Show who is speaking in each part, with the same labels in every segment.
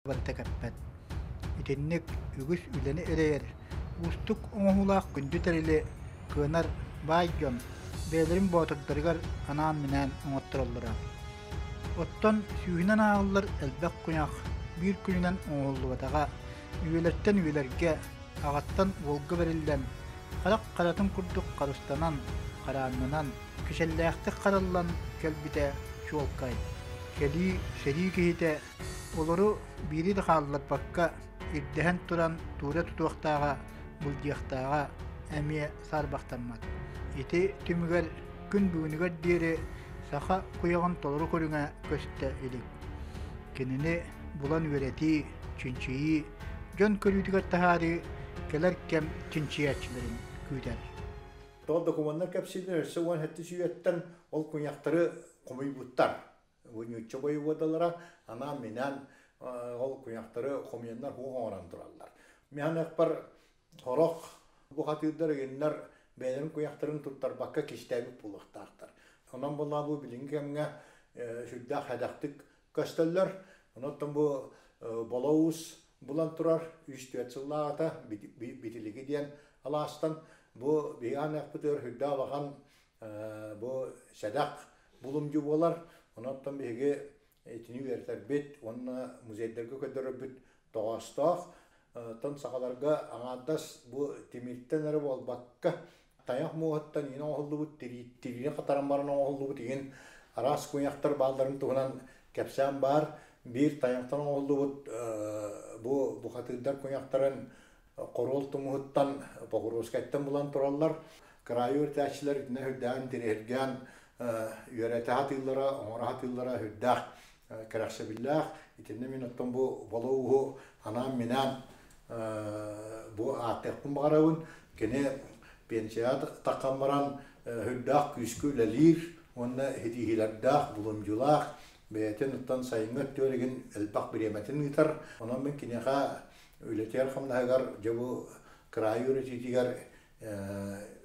Speaker 1: Барыта кэппэт. Итинник үгүс үлэни эрэйэр, уустук оҥоһуулаах күндү тэрили кыанар баай дьон бэйэлэрин боотурдарыгар анаан-минээн оҥоттороллоро. Оттон сүүһүнэн ааҕыллар элбэх куйах биир күнүнэн оҥоһуллубатаҕа үйэлэртэн үйэлэргэ аҕаттан уолга бэриллэн, харах харатын курдук харыстанан, харааннанан, кичэллээхтик хараллан кэлбитэ чуолкай. Кэлии сэрии киһитэ Олору биири да хаалларбакка ирдэһэн туран туура тутуохтааҕа, былдьыахтааҕа эмиэ саарбахтаммат. Ити түмүгэр күн бүгүнүгэр диэри саха куйаҕын толору көрүҥэ көстө илик. Кинини булан үөрэтии, чинчийии, дьон көрүүтүгэр таһаарыы кэлэр кэм чинчийээччилэрин күүтэр.
Speaker 2: Тоҕо докумуоннар кэпсииллэр өссө 17 үйэттэн ол куйахтары хомуйбуттар. Бу нуучча бойобуодалара анаан-минээн ол куйахтары хомуйаннар хуох оҥорон тураллар. Миһаныахпар сорох бухатыырдар ыйыннар бэйэлэрин куйахтарын туттарбакка кистээбит буолуохтаахтар. Онон буоллаҕа бу билиҥҥи кэмҥэ сүрдээх сэдэхтик көстөллөр. Онон бу Болоус булан турар 3-4 сыллааҕыта Битилиги диэн алаастан бу биһиги аныахпытыгар сүрдээх улахан Бу сэдэх булумдьу буолар. Онон биһиги итини үөрэтэрбит уонна музейдарга көрдөрөрбүт тоҕоостоох. Оттон сахаларга аҥаардас бу тимиртэн эрэ буолбакка, тайах муоһуттан иин оҥоһуллубут, тириини хатаран баран оҥоһуллубут иин араас куйахтар баалларын туһунан кэпсээн баар. Биир тайахтан оҥоһуллубут бу бухатыырдар куйахтарын Хоруол тумуһуттан Покровскайтан булан тураллар. Кыраайы үөрэтээччилэр итиннэ сүрдээҕин интэриэһиргээн үөрэтэ сатыыллара, оҥоро сатыыллара сүрдээх кэрэхсэбиллээх. Итиннэ мин оттон бу Боло ууһу анаан-минээн бу ааттыахпын баҕарабын. Кини пенсияҕа таххан баран сүрдээх күүскэ үлэлиир уонна ситиһиилэрдээх, булумдьулаах, бэйэтин оттон сайыҥҥы өттүгэр игин элбэх бириэмэтин ыытар. Онон мин киниэхэ үлэтигэр-хамнаһыгар дьэ бу кыраайы үөрэтиитигэр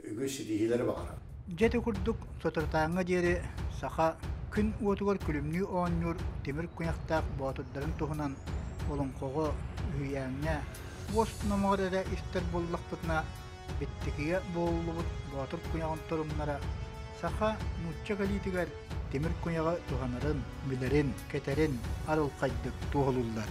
Speaker 2: үгүс ситиһиилэри баҕарар.
Speaker 1: Дьэ ити курдук соторутааҥҥа диэри саха күн уотугар күлүмнүү оонньуур тимир куйахтаах боотурдарын туһунан олоҥхоҕо, үһүйээҥҥэ, уос номоҕор эрэ истэр буоллахпытына, Биттикигэ буолуллубут боотур куйаҕын торумнара саха нуучча кэлиитигэр тимир куйаҕы туһанарын, билэрин, кэтэрин арылхайдык туоһулууллар.